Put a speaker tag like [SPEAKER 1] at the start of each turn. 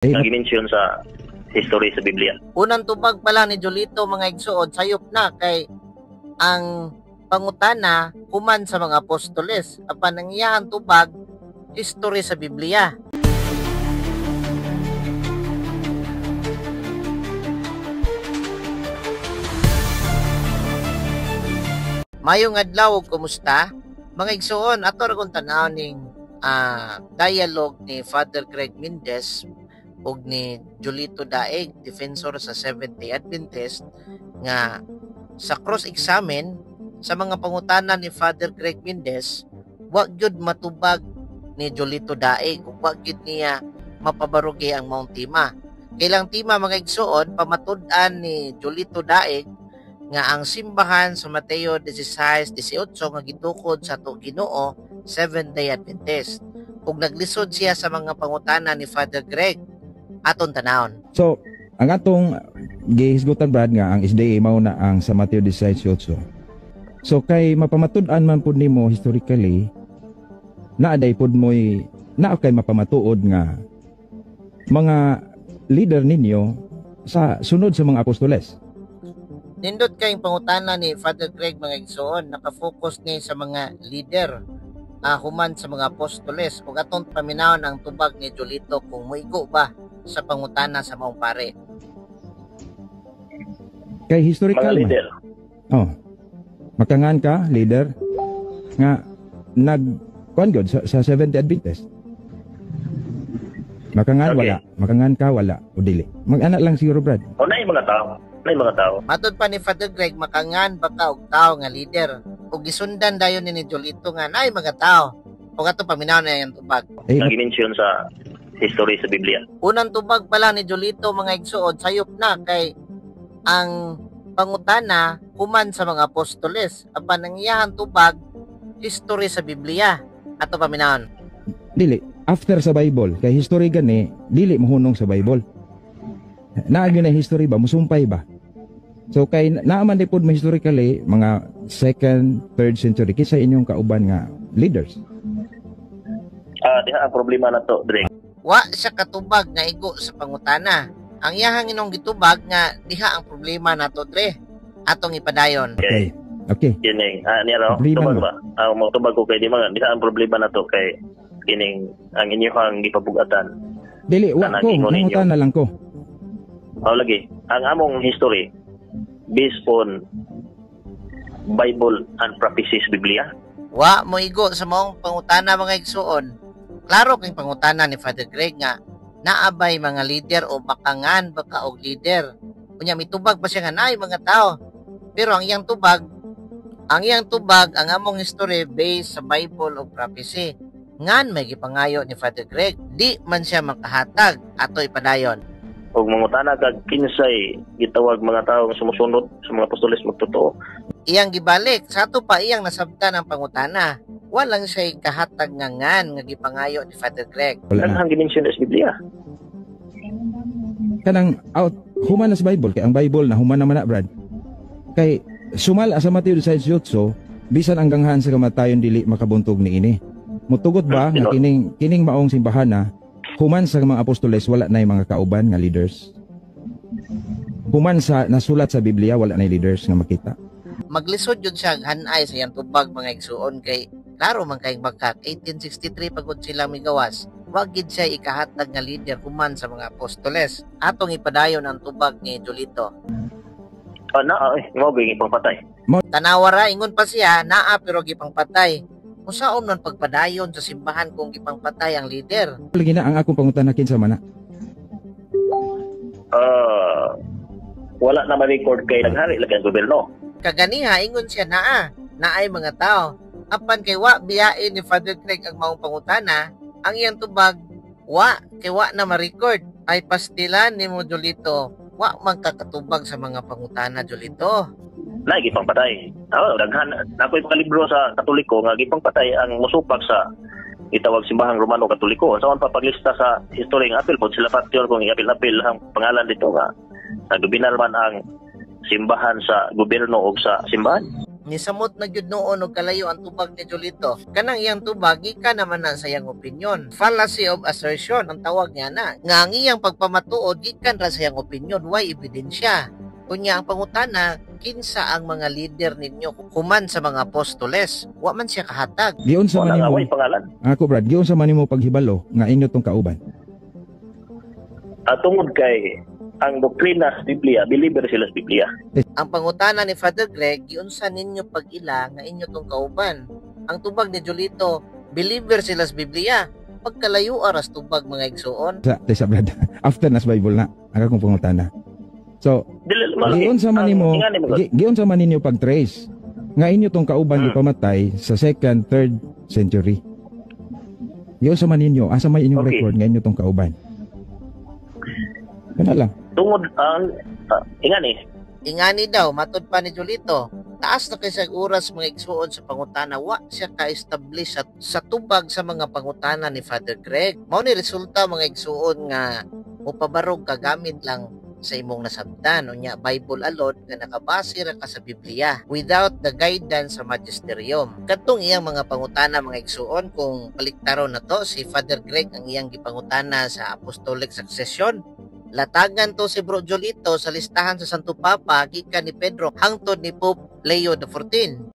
[SPEAKER 1] Nga gimension sa history sa Biblia.
[SPEAKER 2] Unang tubag pa lang ni Julito, mga igsuon, sayop na kay ang pangutana human sa mga apostoles. Apan ang iyahang tubag, history sa Biblia. Mayong adlaw, kumusta? Mga igsuon, ato ra kong tan-aw ning dialogue ni Father Greg Mendez ug ni Julito Daig, defensor sa Seventh-day Adventist, nga sa cross-examine sa mga pangutana ni Father Greg Mendez, wa gyud matubag ni Julito Daig ug wa gyud niya mapabarugi ang maong tema. Kailang tema, mga igsuon, pamatud-an ni Julito Daig nga ang simbahan sa Mateo 16:18 nga gitukod sa ato Ginoo, Seventh-day Adventist. Ug naglisod siya sa mga pangutana ni Father Greg. Aton tanawon.
[SPEAKER 3] So, ang atong gihisgutan, Brad, nga ang SDA mao na ang sa Mateo 16:18. So kay mapamatud-an man pud nimo historically, naa day pud mo'y naa kay mapamatuod nga mga leader ninyo sa sunod sa mga apostoles.
[SPEAKER 2] Nindot kayong pangutana ni Father Greg, mga igsoon, nakafocus ni sa mga leader human sa mga apostoles. Ug atong paminawon ang tubag ni Julito kung muigo ba sa pangutana sa maong pare.
[SPEAKER 3] Kay historical
[SPEAKER 1] mga
[SPEAKER 3] man.
[SPEAKER 1] Leader.
[SPEAKER 3] Oh. Makangan ka leader nga nag kuan gyud sa Seventh Adventist. Makangan
[SPEAKER 1] Okay.
[SPEAKER 3] wala, makangan ka wala o dili. Mag-ana lang siguro, Brad.
[SPEAKER 1] O naay mga tao, naay mga tao.
[SPEAKER 2] Matod pa ni Father Greg, makangan ba ka og tao nga leader? Ug gisundan dayon ni Julito nga naay mga tao. Ug ato paminawon na yung tubag.
[SPEAKER 3] Eh,
[SPEAKER 1] Nga gimension sa history sa Biblia.
[SPEAKER 2] Unang tubag pa lang ni Julito, mga igsuon, sayop na kay ang pangutana human sa mga apostoles. Apan ang iyahang tubag, history sa Biblia. Ato paminawon.
[SPEAKER 3] Dili after sa Bible kay history gani dili mohunong sa Bible. Naa gyud na history ba, musumpay ba? So kay naa man di pud mo historically mga second, third century, kinsa inyong kauban nga leaders?
[SPEAKER 1] Ah, diha ang problema na to, Drake.
[SPEAKER 2] Wa siya katubag nga igo sa pangutana. Ang iyahang inong gitubag nga diha ang problema nato dre. Atong ipadayon.
[SPEAKER 3] Okay. Okay.
[SPEAKER 1] Kining niya raw,
[SPEAKER 3] Problema
[SPEAKER 1] tubag
[SPEAKER 3] no?
[SPEAKER 1] ba? Ah, mo tubag ko kay di mga diha ang problema na to kay kining ang inyong gipabugatan.
[SPEAKER 3] Dili wa
[SPEAKER 1] Kanang
[SPEAKER 3] ko,
[SPEAKER 1] ingon ninyo.
[SPEAKER 3] nangutana lang ko.
[SPEAKER 1] Oh, lagi. Ang among history based on Bible and prophecies Biblia.
[SPEAKER 2] Wa mo igo sa maong pangutana, mga igsuon. Klaro kay pangutana ni Father Greg nga naabay mga leader o makangan baka og leader. Unya mitubag pa siya nga naay mga tao. Pero ang iyang tubag ang among history based sa Bible o prophecy. Ngan may gipangayo ni Father Greg, di man siya makahatag. Ato ipadayon.
[SPEAKER 1] Ug mangutana kag kinsay gitawag mga tawo nga sumusunod sa mga apostoles magtotoo.
[SPEAKER 2] Iyang gibalik sa ato pa iyang nasabtan ang pangutana. Walang siya kahatag nga ngan nga gipangayo ni Father Greg.
[SPEAKER 3] Wala na.
[SPEAKER 1] Daghang gimension sa Biblia.
[SPEAKER 3] Kanang out human na sa Bible kay ang Bible na human naman na, Brad. Kay sumala sa Mateo 18, bisan ang ganghaan sa kamatayon dili makabuntog niini. Mutugot ba nga kining kining maong simbahan na human sa mga apostoles wala nay mga kauban nga leaders? Human sa nasulat sa Biblia, wala nay leaders nga makita.
[SPEAKER 2] Maglisod yun siya hanay sa iyang tubag, mga igsuon, kay klaro man kay bakak 1863 pagod sila migawas, wa gid siya ikahatag nga leader human sa mga apostoles. Atong ipadayon ang tubag ni Julito.
[SPEAKER 1] Ah, naa eh, mao gyud ipangpatay.
[SPEAKER 2] Tanawa ra, ingon pa siya naa pero gipangpatay. Unsaon man pagpadayon sa simbahan kung gipangpatay ang leader?
[SPEAKER 3] Lagi na ang akong pangutana, kinsa man na?
[SPEAKER 1] Ah, wala na ma-record kay naghari lagi ang gobyerno.
[SPEAKER 2] Kaganiha ingon siya naa naay mga tao. Apan kay wa biyain ni Father Greg ang maong pangutana, ang iyang tubag wa kay wa na ma-record. Ay pastilan ni mo, Julito, wa man kakatubag sa mga pangutana, Julito.
[SPEAKER 1] Na gipangpatay. Ah, daghan ako'y mga libro sa Katoliko nga gipangpatay ang musupak sa itawag simbahang Romano Katoliko. Sa pa paglista sa history nga apil pod sila patyon kung iapil-apil ang pangalan dito nga nagdominar man ang simbahan sa gobyerno o sa simbahan.
[SPEAKER 2] Nisamot na gyud noon og kalayo ang tubag ni Julito. Kanang iyang tubag gikan naman na sa iyang opinion. Fallacy of assertion ang tawag niya na. Nga ang iyang pagpamatuod gikan ra sa iyang opinion, way ebidensya. Kunya ang pangutana, kinsa ang mga leader ninyo human sa mga apostoles? Wa man siya kahatag.
[SPEAKER 3] Giunsa man
[SPEAKER 1] Wala nga
[SPEAKER 3] nimo
[SPEAKER 1] way pangalan.
[SPEAKER 3] Ako, Brad, giunsa man nimo paghibalo nga inyo tong kauban?
[SPEAKER 1] Ah, tungod kay ang doktrina sa Biblia, believer sila sa Biblia.
[SPEAKER 2] Ang pangutana ni Father Greg, giunsa ninyo pag-ila nga inyo tong kauban? Ang tubag ni Julito, believer sila sa Biblia. Pagkalayo aras tubag, mga igsuon.
[SPEAKER 3] Sa Brad, after nas Bible na ang akong pangutana. So,
[SPEAKER 1] Dili malaki.
[SPEAKER 3] giunsa man
[SPEAKER 1] Ang
[SPEAKER 3] nimo
[SPEAKER 1] ingani mo
[SPEAKER 3] giunsa man ninyo pag-trace nga inyo tong kauban gipamatay sa second, third century? Giunsa man ninyo, asa may inyong record nga inyo tong kauban? Kana lang.
[SPEAKER 1] Tungod ang ingani.
[SPEAKER 2] Ingani daw, matod pa ni Julito, taas na kay sa oras, mga igsuon, sa pangutana, wa siya ka-establish sa tubag sa mga pangutana ni Father Greg. Mao ni resulta, mga igsuon, nga mopabarog ka gamit lang sa imong nasabtan. Unya Bible alone nga nakabase ra ka sa Biblia without the guidance sa magisterium. Katong iyang mga pangutana, mga igsuon, kung baliktaron na to si Father Greg, ang iyang gipangutana sa apostolic succession, latagan to si Bro Jolito sa listahan sa Santo Papa gikan ni Pedro hangtod ni Pope Leo XIV.